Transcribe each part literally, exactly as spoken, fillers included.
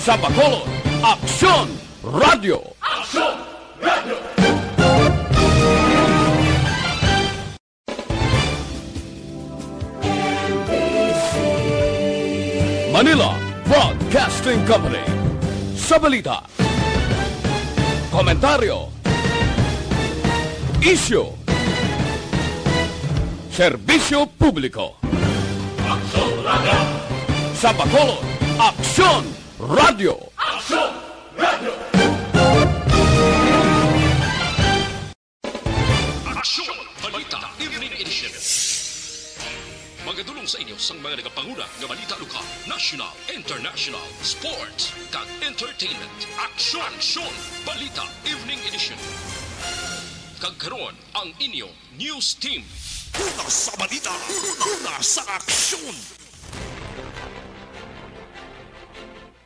Sa Bacolod, Aksyon Radio. Aksyon Radio. Manila Broadcasting Company. Sa balita, komentaryo, isyu, serbisyo publiko. Aksyon Radio. Sa Bacolod, Aksyon Radio. Aksyon Radio. Aksyon Balita Evening Edition. Magadulong sa inyo sang mga nagapanguna nga balita lokal, national, international, sports, kag entertainment. Aksyon! Aksyon Balita Evening Edition. Kag karon, ang inyo news team. Una sa balita, una sa aksyon.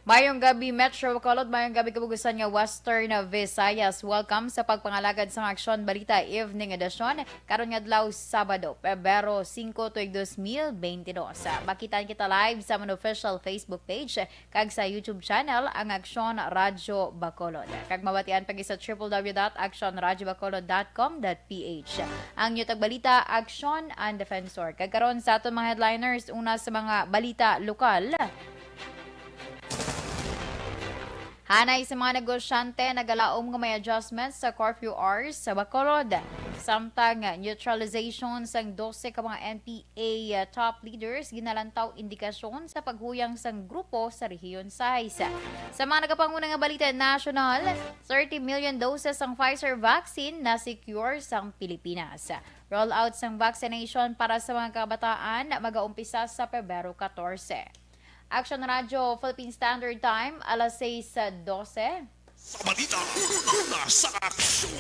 Mayong gabi, Metro Bacolod. Mayong gabi, kabugusan nga Western Visayas. Welcome sa pagpangalagad sang Aksyon Balita Evening Edition. Karon nga adlaw, Sabado, Pebrero singko, tuig dos mil beintidos. Makitaan kita live sa amon official Facebook page kag sa YouTube channel, ang Aksyon Radyo Bacolod. Kag mabatian pa gid sa triple W dot aksyon radyo bacolod dot com dot P H. Ang inyo tagbalita, Aksyon and Defensor. Kag karon sa aton mga headliners, una sa mga balita lokal. Hanay sa mga negosyante nagalaom nga may adjustments sa curfew hours sa Bacolod. Samtang neutralization sang dose ka mga N P A top leaders ginalantaw indikasyon sa paghuyang sang grupo sa Rehiyon sais. Sa mga nagapanguna nga balita nasyonal, thirty million doses sang Pfizer vaccine na secure sang Pilipinas. Rollout sang vaccination para sa mga kabataan magaumpisa sa Pebrero katorse. Aksyon Radyo Philippine Standard Time, alas sais dose. Sa balita, una sa aksyon.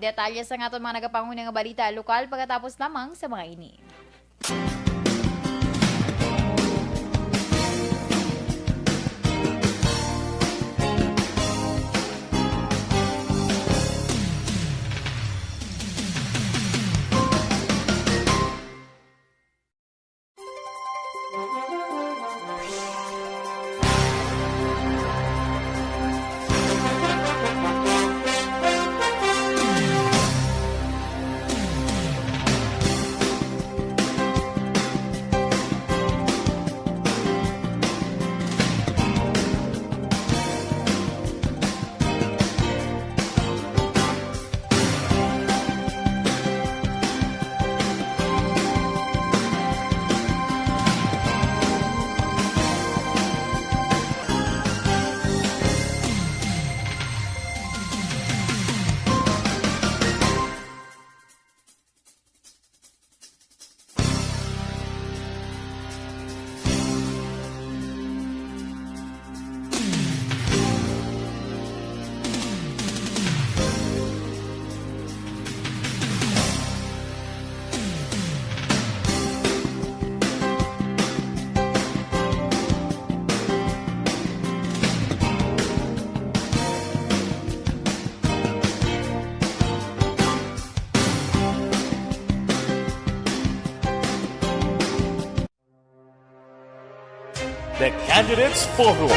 Detalye sa aton mga nagapanguna nga balita lokal pagkatapos lamang sa mga ini. The Candidates Forum.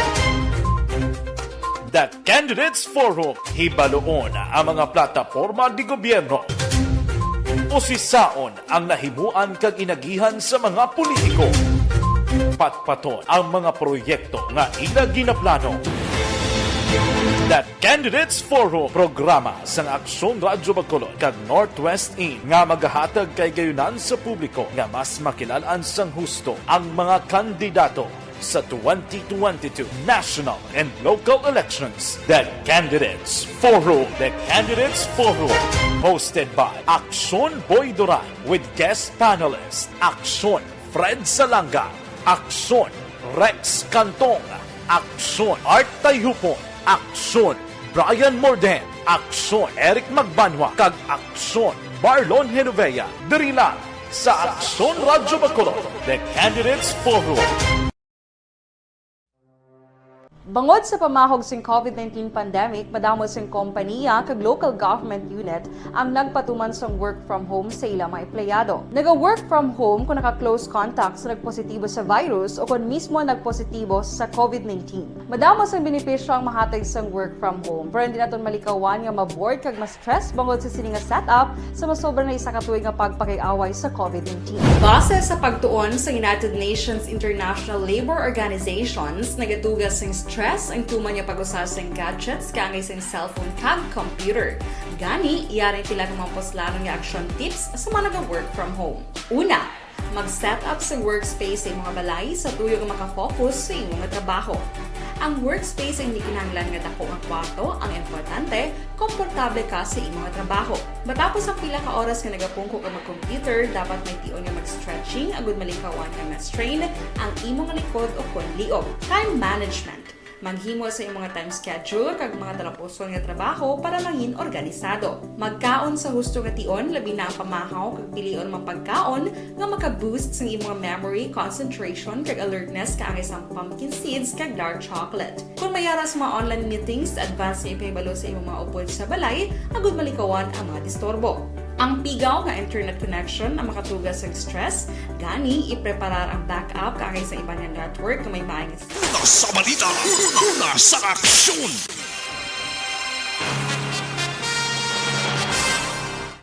The Candidates Forum. Hibaluon ang mga plataporma de gobyerno. Usisaon ang nahimuan kag inagihan sa mga politiko. Patpaton ang mga proyekto nga ila ginaplano. The Candidates Forum, programa sang Aksyon Radyo Bacolod kag Northwest In nga magahatag kay gayunan sa publiko nga mas makilal-an sang husto ang mga kandidato sa twenty twenty-two national and local elections. The Candidates Forum. The Candidates Forum, hosted by Aksyon Boy Duran with guest panelist Aksyon Fred Salanga, Aksyon Rex Cantong, Aksyon Art Tayhupon, Aksyon Brian Morden, Aksyon Eric Magbanwa, kag Aksyon Marlon Genovea, diri lang sa Aksyon Radyo Bacolod, The Candidates Forum. Bangod sa pamahog sing COVID nineteen pandemic, madamo sing kompaniya kag local government unit ang nagpatuman sang work from home sa ila mga empleyado. Naga-work from home kung naka-close contact sa nagpositibo sa virus o kon mismo nagpositibo sa COVID nineteen. Madamo sang benepisyo ang mahatag sang work from home, pero hindi naton malikawan nga ma-bored kag ma-stress bangod sa sini nga setup sa masobra na isa ka tuig nga pagpakig-away sa COVID nineteen. Base sa pagtuon sa United Nations International Labour Organizations, nagatuga sing stress ang tuman nga pag-usa sing gadgets kaangay sing cellphone kag computer. Gani, yari pila ka mga puslanon nga action tips sa mga naga-work from home. Una, mag-set up sa workspace sa imong balay sa tuyo nga makafocus sa imong trabaho. Ang workspace ang hindi kinahanglan nga dako nga kwarto, ang importante, komportable ka sa imong trabaho. Matapos ang pila ka oras nga nagapungko ka mag-computer, dapat may tion nga mag-stretching agud malikawan nga ma-strain ang imong likod o kon liog. Time management. Maghimo sa imong time schedule kag mga talapuson nga trabaho para mangin organisado. Magkaon sa husto nga tion, labi na ang pamahaw kag pilion mga pagkaon nga maka-boost sang imong memory, concentration, kag alertness kaangay sang pumpkin seeds kag dark chocolate. Kung may ara sa mga online meetings, advance nga ipahibalo sa imong mga upod sa balay agud malikawan ang mga disturbo. Ang pigaw nga internet connection ang makatuga sa stress, gani ipreparar ang backup kaangay sa iban nga network nga may maayong Una sa balita, una sa aksyon.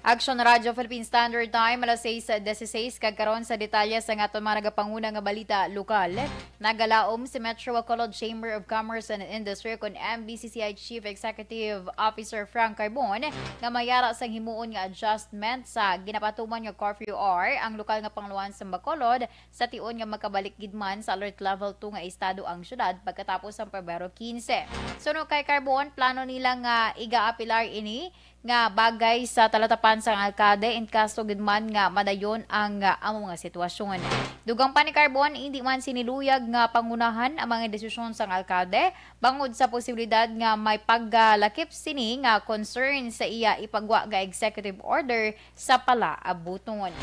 Aksyon Radyo Philippine Standard Time, alas sais dieciséis, kag karon sa detalye sa aton mga nagapanguna nga balita lokal. Nagalaom si Metro Bacolod Chamber of Commerce and Industry kon M B C C I Chief Executive Officer Frank Carbon nga mayara sang himuon nga adjustment sa ginapatuman nga curfew hour ang lokal nga panguluhan sa Bacolod sa tion nga makabalik gid man sa alert level two nga estado ang syudad pagkatapos sang Pebrero quince. Suno kay Carbon, plano nila nga igaapelar ini nga bagay sa talatapan sang alkalde in kaso gid man nga madayon ang, ah, amo nga sitwasyon. Dugang pa ni Carbon, hindi man sini luyag nga pangunahan ang mga desisyon sang alkalde bangod sa posibilidad nga may paggalakip sini nga concern sa iya ipagwa nga executive order sa palaabuton.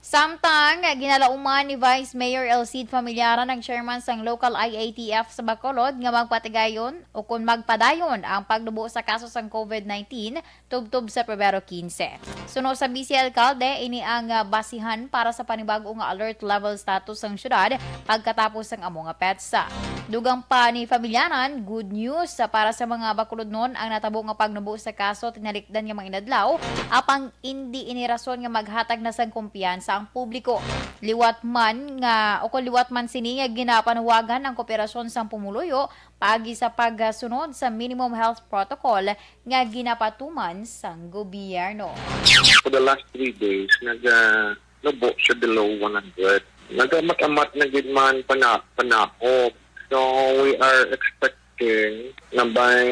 Samtang ginalauman ni Vice Mayor Elcid Familiaran ang chairman sang local I A T F sa Bacolod nga magpatigayon o kon magpadayon ang pagnubo sa kaso sang COVID nineteen tubtob sa Pebrero quince. Suno sa Vice Alcalde, ini ang, ah, basihan para sa panibag-o nga alert level status sang syudad pagkatapos sang amo nga petsa. Dugang pa ni Familiaran, good news, ah, para sa mga Bacolodnon ang natabo nga pagnubo sa kaso tinalikdan nga mga inadlaw, apang indi ini rason nga maghatag na sang kumpiyansa ang publiko. Liwat man nga, o kon liwat man sini nga ginapanuwagan ang kooperasyon sang pumuluyo paagi sa pagsunod sa minimum health protocol nga ginapatuman sang gobyerno. For the last three days, nag, ah, nubo siya below one hundred. Nagamat-amat na gid man pana-, panahon. So, we are expecting na by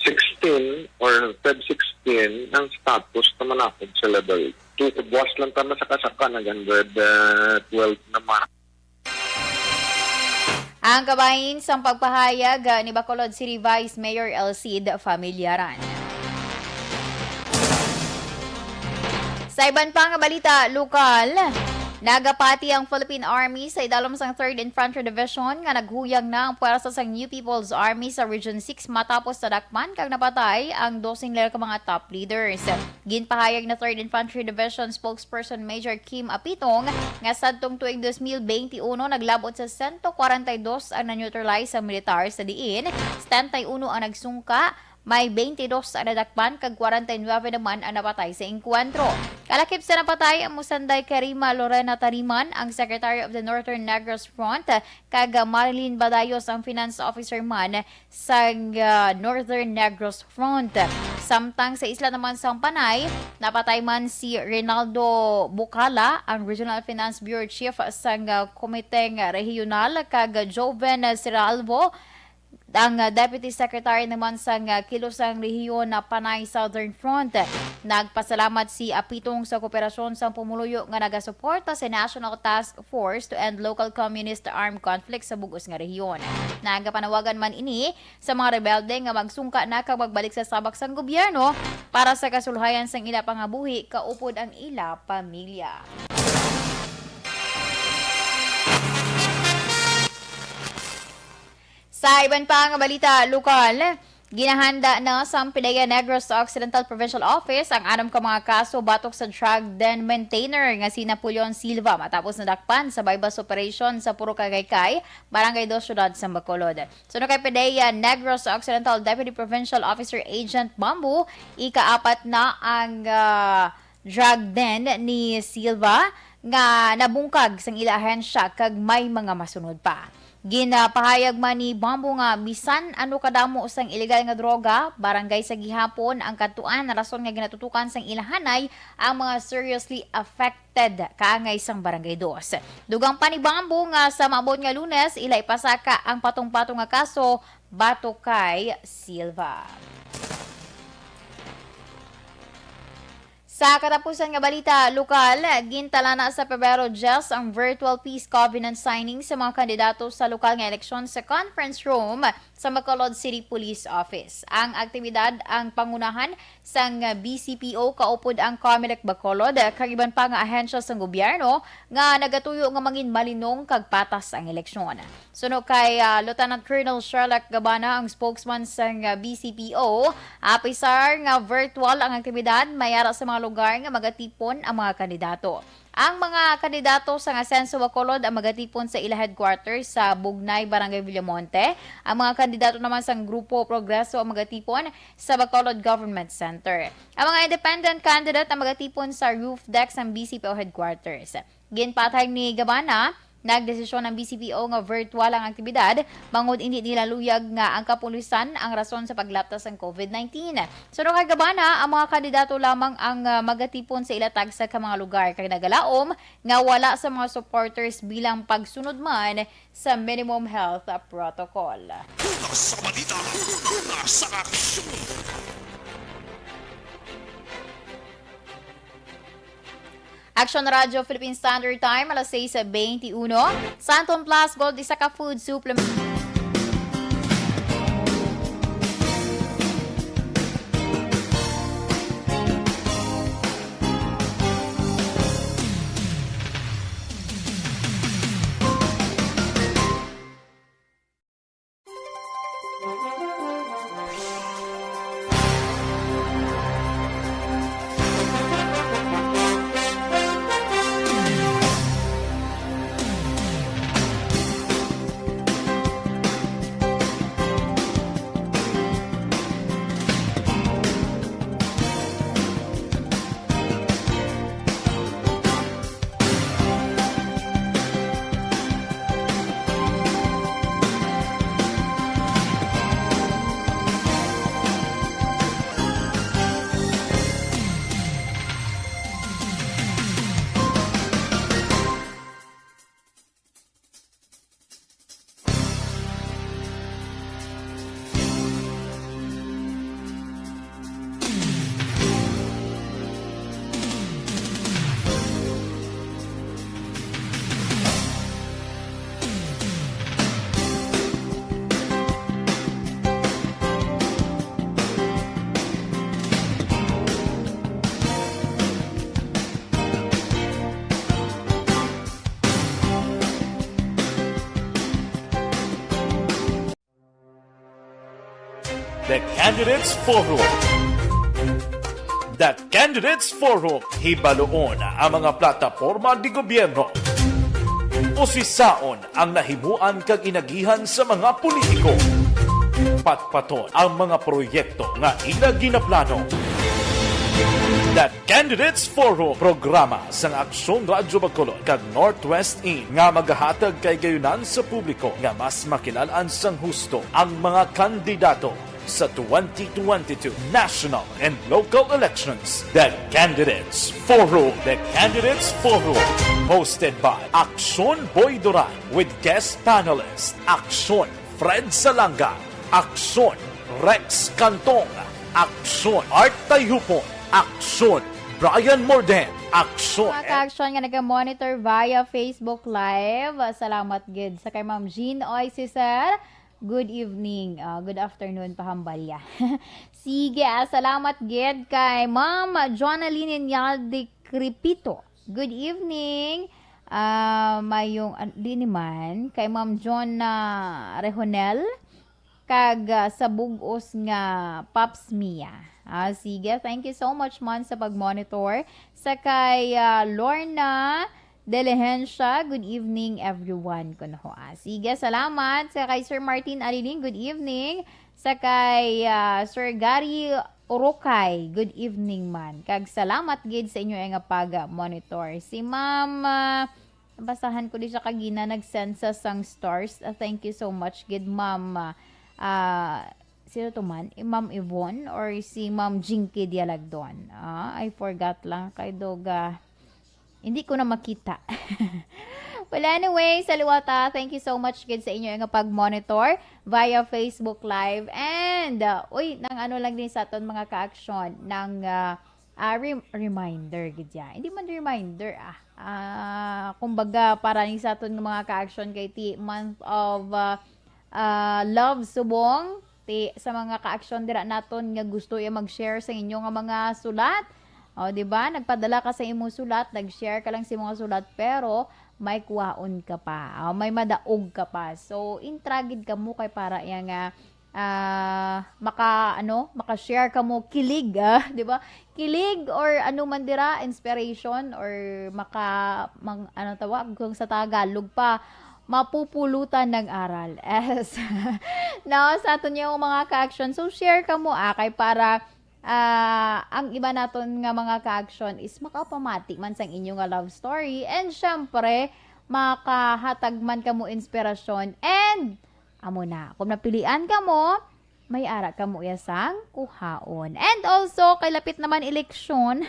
sixteen or Feb sixteen, ang status naman natin sa level two. Buwas lang tama sa kasaka, nag-hundred twelve naman. Ang kabahin sang pagpahayag, ah, ni Bacolod City Vice Mayor Elcid Familiaran. Sa iban pa nga balita lokal, nagapati ang Philippine Army sa idalom sang Third Infantry Division nga naghuyang na ang pwersa sang New People's Army sa Region six matapos nadakpan kag napatay ang dose nila ka mga top leaders. Ginpahayag na Third Infantry Division Spokesperson Major Kim Apitong nga sadtong tuig dos mil bente uno naglab-ot sa sento kwarenta y dos ang na-neutralize sa militar, sa diin setenta y uno ang nagsungka, may bente dos ang nadakpan kag kwarenta y nuebe naman ang napatay sa engkwentro. Kalakip sa napatay, amo sanday kay Rima Lorena Tariman, ang Secretary of the Northern Negros Front, kag Marilyn Badayos, ang Finance Officer man sang, ah, Northern Negros Front. Samtang sa isla naman sang Panay, napatay man si Reynaldo Bucala, ang Regional Finance Bureau Chief sang, ah, Komiteng Rehiyonal, kag Joven Siralvo, ang, ah, Deputy Secretary naman sang, ah, Kilusang Rehiyon na Panay Southern Front. Nagpasalamat si Apitong sa kooperasyon sang pumuluyo nga nagasuporta sa National Task Force to End Local Communist Armed Conflict sa bug-os nga rehiyon. Nagapanawagan man ini sa mga rebelde nga magsungka na kag magbalik sa sabak sang gobyerno para sa kasulhayan sang ila pangabuhi kaupod ang ila pamilya. Sa iban pa nga balita lokal, ginahanda na sang PDEA Negros Occidental Provincial Office ang anom ka mga kaso batok sa drug den maintainer nga si Napoleon Silva matapos nadakpan sa buy-bust operation sa Purok Agaycay, Barangay Dos, Siyudad sa Bacolod. Suno kay PDEA Negros Occidental Deputy Provincial Officer Agent Bambu, ikaapat na ang, ah, drug den ni Silva nga nabungkag sang ila ahensya kag may mga masunod pa. Ginapahayag man ni Bambu nga bisan ano kadamo sang iligal nga droga, barangay sa gihapon ang kadtuan, rason nga ginatutukan sang ilahanay ang mga seriously affected kaangay sang Barangay Dos. Dugang pa ni Bambu nga sa maabot nga Lunes, ila ipasaka ang patong-patong nga kaso batok kay Silva. Sa katapusan nga balita lokal, gintalana sa Pebrero diyes ang virtual peace covenant signing sa mga kandidato sa lokal nga eleksyon sa conference room sa Bacolod City Police Office. Ang aktibidad ang pangunahan sang B C P O kaupod ang Comelec Bacolod kag iban pa nga ahensya sang gobyerno nga nagatuyo nga mangin malinong kag patas ang eleksyon. Suno kay, ah, Lieutenant Colonel Sherlock Gabana, ang spokesman sang, ah, B C P O, apisar nga virtual ang aktibidad, may ara sa mga lugar nga magatipon ang mga kandidato. Ang mga kandidato sang Asenso Bacolod ang magatipon sa ila headquarters sa Bugnay, Barangay Villamonte. Ang mga kandidato naman sang Grupo Progreso ang magatipon sa Bacolod Government Center. Ang mga independent candidate ang magatipon sa roof deck sang B C P O headquarters. Ginpatay ni Gabana, nagdesisyon ang B C P O nga virtual ang aktibidad, bangod indi nila luyag nga ang kapulisan ang rason sa paglapta sang COVID nineteen. Suno kay Gabana, ang mga kandidato lamang ang, ah, magatipon sa ila tagsa ka mga lugar kag nagalaom nga wala sa mga supporters bilang pagsunod man sa minimum health protocol. Una sa balita, una sa aksyon. Action Radio Philippine Standard Time, alas sais beintiuno. Santon Plus Gold, isa ka food supplement. The Candidates Forum. The Candidates Forum, hibaluon ang mga plataporma de gobyerno. Usisaon ang nahimuan kag inagihan sa mga politiko. Patpaton ang mga proyekto nga ila ginaplano. The Candidates Forum, programa sang Aksyon Radyo Bacolod kag Northwest In nga magahatag kay gayunan sa publiko nga mas makilal-an sang husto ang mga kandidato sa twenty twenty-two national and local elections. The Candidates Forum. The Candidates Forum, hosted by Aksyon Boy Duran with guest panelist Aksyon Fred Salanga, Aksyon Rex Cantong, Aksyon Art Tayhupon, Aksyon Brian Morden, Aksyon Mga ka-aksyon nga naga-monitor via Facebook Live, salamat gid. Sa kay Ma'am Jean Oy Cesar, good evening. Ah, good afternoon pa, hambalya. Sige, ah, salamat gid kay Ma'am Jonalyn Inyaldi Crepito. Good evening. Ah, mayong, ah, di ni man, kay Ma'am John, ah, Rejonel. kag, ah, sa bug-os nga Pops Mia. Ah, sige, thank you so much man sa pag-monitor. Sa kay, ah, Lorna Delehencia, good evening everyone, kuno ho. Ah, sige, salamat. Sa kay Sir Martin Aliling, good evening. Sa kay, ah, Sir Gary Urukay, good evening man. Kag salamat gid sa inyo nga pag-monitor. Si Ma'am, ah, basahan ko di siya kagina, nag-send sa sang stars. Ah, thank you so much gid, Ma'am. Ah, ah, sino to man? Eh, Ma'am Yvonne or si Ma'am Jinky Dialagdon? Ah, I forgot lang kay Doga. Hindi ko na makita. Well, anyway, sa liwata, thank you so much gid sa inyo nga pag-monitor via Facebook Live. And, uh, uy, nang ano lang din sa aton mga ka-aksyon, nang, uh, uh, rem- reminder gid ya. Hindi man reminder, ah. Ah, kumbaga, para ni sa aton nga mga ka-aksyon kay ti month of, uh, uh, love subong, ti, sa mga ka-aksyon dira naton nga gusto ya mag-share sa inyo nga mga sulat. O, di ba? Nagpadala ka sa imong sulat, nag-share ka lang sa imong sulat, pero may kuwaon ka pa. O, may madaog ka pa. So, intragid ka mo kay para iya nga, ah, maka, ano, maka-share ka mo, kilig, ah, di ba? Kilig or ano man dira, inspiration or maka, mang, ano tawag, kung sa Tagalog pa, mapupulutan ng aral. Yes. No, sa aton yung mga ka-action. So, share ka mo, ah, kay para, ah, ang iba naton nga mga ka-action is makapamati man sang inyo nga love story. And syempre, makahatag man ka mo inspirasyon. And, amo na, kung napilian ka mo, may ara ka mo iya sang kuhaon. And also, kay lapit naman eleksyon,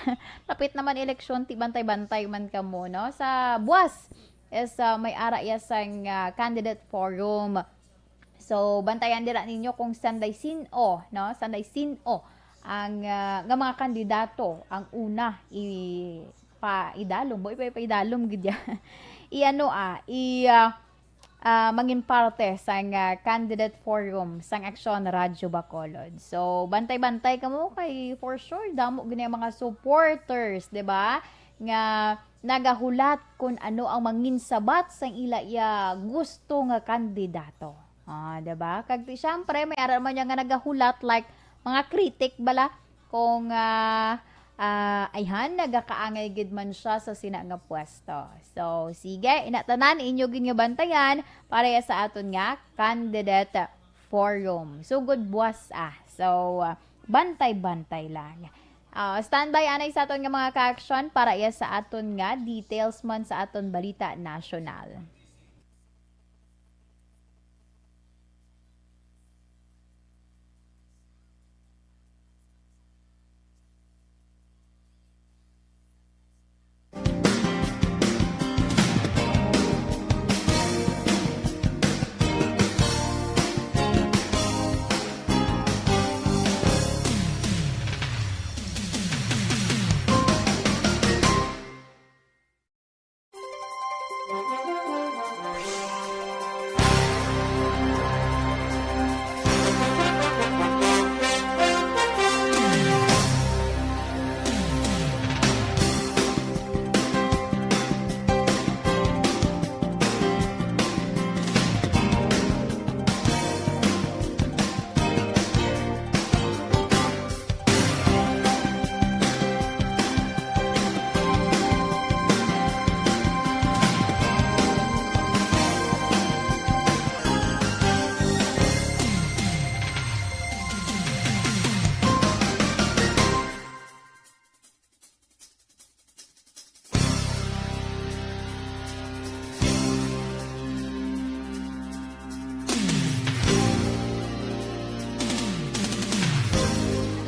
lapit naman eleksyon, ti bantay-bantay man ka mo, no? Sa buwas, is, ah, may ara iya sang, ah, candidate forum. So, bantayan dira ninyo kung sanday sin-o, no? Sanday sin-o ang, ah, nga mga kandidato ang una i-, pa-, idalom, boy, pa-, paidalom gid ya. I-ano, ah, i-, ah, ah, mangin parte sang, ah, candidate forum sang Aksyon Radyo Bacolod. So, bantay-bantay kamo kay for sure damo gid ang mga supporters, di ba? Nga nagahulat kung ano ang mangin sabat sang ila iya gusto nga kandidato. Ah, di ba? Kag ti-, syempre, may ara man niya nga nagahulat, like, mga critic bala, kung, ah, ah, ayhan, nagakaangay gid man siya sa sina nga pwesto. So, sige, ina tanan, inyo gid nga bantayan para ya sa aton nga candidate forum. Sugod buwas, ah. So, ah, bantay-bantay lang. Ah, standby anay sa aton nga mga ka-action para ya sa aton nga details man sa aton balita nasyonal.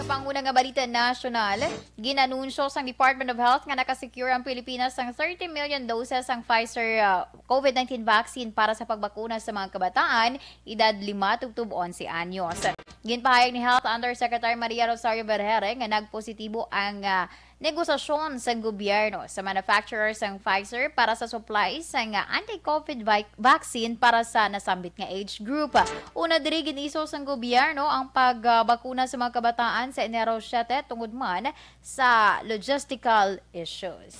Sa panguna nga balita nasyonal, ginanunsyo sang Department of Health nga nakasecure ang Pilipinas sang thirty million doses sang Pfizer, ah, COVID nineteen vaccine para sa pagbakuna sa mga kabataan edad lima tubtob onse anyos. Ginpahayag ni Health Undersecretary Maria Rosario Vergeire nga nagpositibo ang, ah, negosasyon sang gobyerno sa manufacturer sang Pfizer para sa supply sang anti-COVID vi-, vaccine para sa nasambit nga age group. Una diri, gin-iso sang gobyerno ang pagbakuna sa mga kabataan sa Enero siete tungod man sa logistical issues.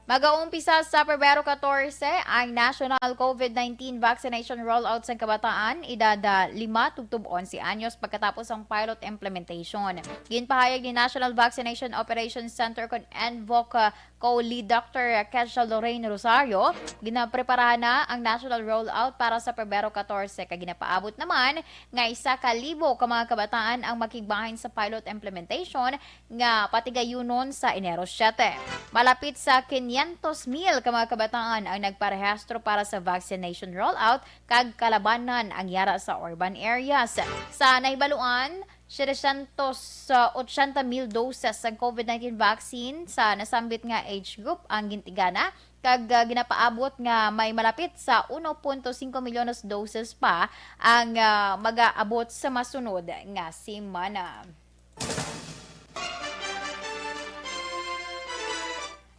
Magaumpisa sa Pebrero katorse ang National COVID nineteen Vaccination Rollout sa kabataan edad, ah, lima tubtob onse anyos pagkatapos ang pilot implementation. Ginpahayag ni National Vaccination Operations Center kon NVOC, ah, co-lead Doctor Kesia Lorraine Rosario, ginapreparahan na ang national rollout para sa Pebrero katorse, kag ginapaabot naman nga isa ka libo ka mga kabataan ang makigbahin sa pilot implementation nga patigayunon sa Enero siete. Malapit sa quinientos mil ka mga kabataan ang nagparehistro para sa vaccination rollout, kag kalabanan ang yara sa urban areas. Sa nahibaluan, setecientos ochenta mil doses sang COVID nineteen vaccine sa nasambit nga age group ang gintigana, kag, ah, ginapaabot nga may malapit sa uno punto singko milyones doses pa ang, ah, mag-aabot sa masunod nga semana.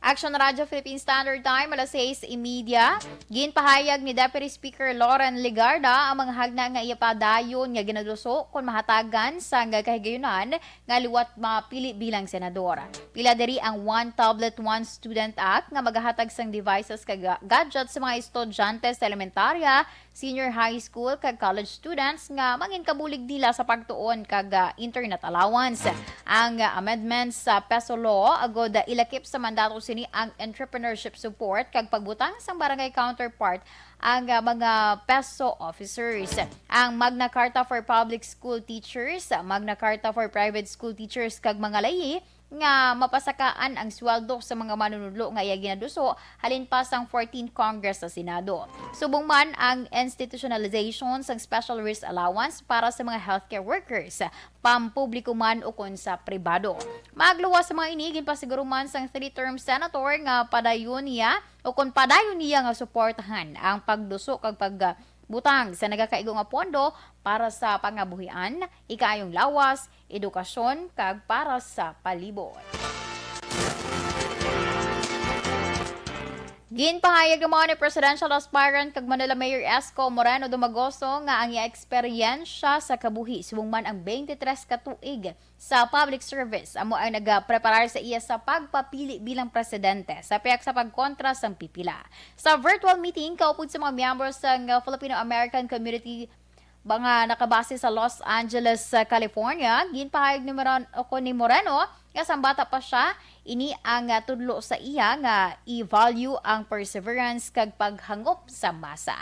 Action Radio Philippine Standard Time, alas sais y media. Ginpahayag ni Deputy Speaker Loren Legarda ang mga hagna nga iya padayon nga ginaduso kon mahatagan sang kahigayunan nga liwat mapili bilang senador. Pila diri ang One Tablet, One Student Act nga magahatag sang devices kag ga-, gadgets sa mga estudyante sa elementarya, senior high school, kag college students nga manginkabulig nila sa pagtuon kag, ah, internet allowance. Ang, ah, amendments sa PESO law agod, ah, ilakip sa mandato sini ang entrepreneurship support kag pagbutang sang barangay counterpart ang, ah, mga PESO officers. Ang Magna Carta for Public School Teachers, Magna Carta for Private School Teachers, kag mga layi nga mapasakaan ang sweldo sa mga manunudlo nga iya ginaduso halin pa sang fourteenth Congress sa Senado. Subong man ang institutionalization sang special risk allowance para sa mga healthcare workers, pampubliko man ukon sa pribado. Magluwas sa mga ini, ginpasiguro man sang three-term senator nga padayon niya ukon padayon niya nga suportahan ang pagduso kag pag, butang sa nagakaigo nga pondo para sa pangabuhian, ikaayong lawas, edukasyon, kag para sa palibot. Ginpahayag naman ni presidential aspirant kag Manila Mayor Esco Moreno Dumagoso nga ang iya eksperyensya sa kabuhi subong man ang twenty-three ka tuig sa public service amo ang nagapreparar sa iya sa pagpapili bilang presidente sa pihak sa pagkontra sang pipila. Sa virtual meeting kaupod sa mga miyembro sang Filipino-American Community ba nga nakabase sa Los Angeles, sa California, ginpahayag ni Moran-, o ni Moreno nga sang bata pa siya, ini ang, ah, tudlo sa iya nga i-value ang perseverance kag paghangop sa masa.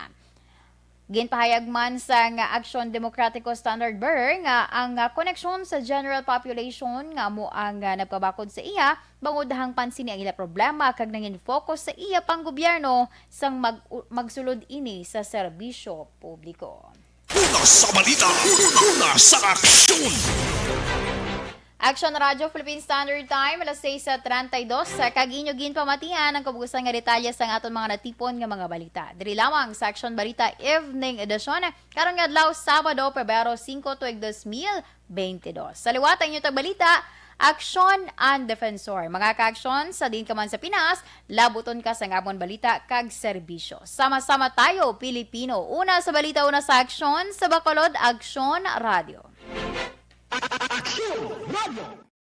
Ginpahayag man sang Aksyon Demokratiko standard bearer nga ang, ah, koneksyon sa general population nga amo ang, ah, nagpabakod sa iya, bangod hangpan sini ang ila problema kag nangin-focus sa iya panggobyerno sang mag-, magsulod ini sa serbisyo publiko. Una sa balita, una sa aksyon. Action Radio Philippine Standard Time, alas sais treinta y dos, kag inyo ginpamatian ang kabuusan nga detalye sang aton mga natipon nga mga balita. Diri lamang sa Action Balita Evening Edition, karon nga adlaw, Sabado, Pebrero singko, tuig dos mil beintidos. Sa liwat ang inyo tagbalita, Aksyon and Defensor. Mga ka-aksyon, sa diin ka man sa Pinas, labuton ka sang amon balita kag serbisyo. Sama-sama tayo, Pilipino. Una sa balita, una sa aksyon, sa Bacolod, Aksyon Radio. Aksyon Radio.